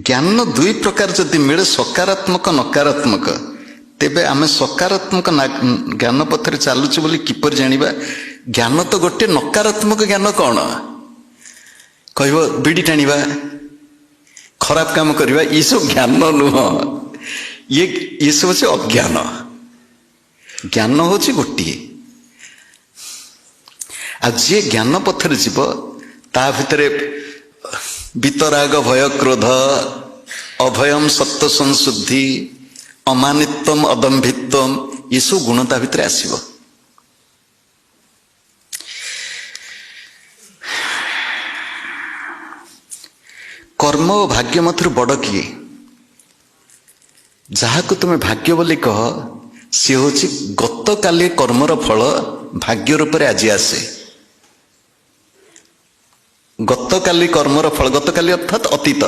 ଜ୍ଞାନ ଦୁଇ ପ୍ରକାର ଯଦି ମିଳେ, ସକାରାତ୍ମକ ନକାରାତ୍ମକ, ତେବେ ଆମେ ସକାରାତ୍ମକ ଜ୍ଞାନ ପଥରେ ଚାଲୁଛୁ ବୋଲି କିପରି ଜାଣିବା? ଜ୍ଞାନ ତ ଗୋଟେ, ନକାରାତ୍ମକ ଜ୍ଞାନ କଣ କହିବ? ବିଡ଼ି ଟାଣିବା, ଖରାପ କାମ କରିବା, ଏସବୁ ଜ୍ଞାନ ନୁହଁ। ଇଏ ସବୁ ହଉଛି ଅଜ୍ଞାନ। ଜ୍ଞାନ ହଉଛି ଗୋଟିଏ। ଆଉ ଯିଏ ଜ୍ଞାନ ପଥରେ ଯିବ, ତା ଭିତରେ ବିତରାଗ ଭୟ କ୍ରୋଧ, ଅଭୟମ ସତ୍ୟ ସଂଶୁଦ୍ଧି, ଅମାନିତ୍ୱମ ଅଦମ୍ଭିତ୍ୱମ, ଏସବୁ ଗୁଣ ତା ଭିତରେ ଆସିବ। କର୍ମ ଓ ଭାଗ୍ୟ ମଧ୍ୟରୁ ବଡ଼ କିଏ? ଯାହାକୁ ତୁମେ ଭାଗ୍ୟ ବୋଲି କହ, ସିଏ ହଉଛି ଗତକାଲି କର୍ମର ଫଳ ଭାଗ୍ୟ ରୂପରେ ଆଜି ଆସେ। ଗତକାଲି କର୍ମର ଫଳ, ଗତକାଲି ଅର୍ଥାତ୍ ଅତୀତ।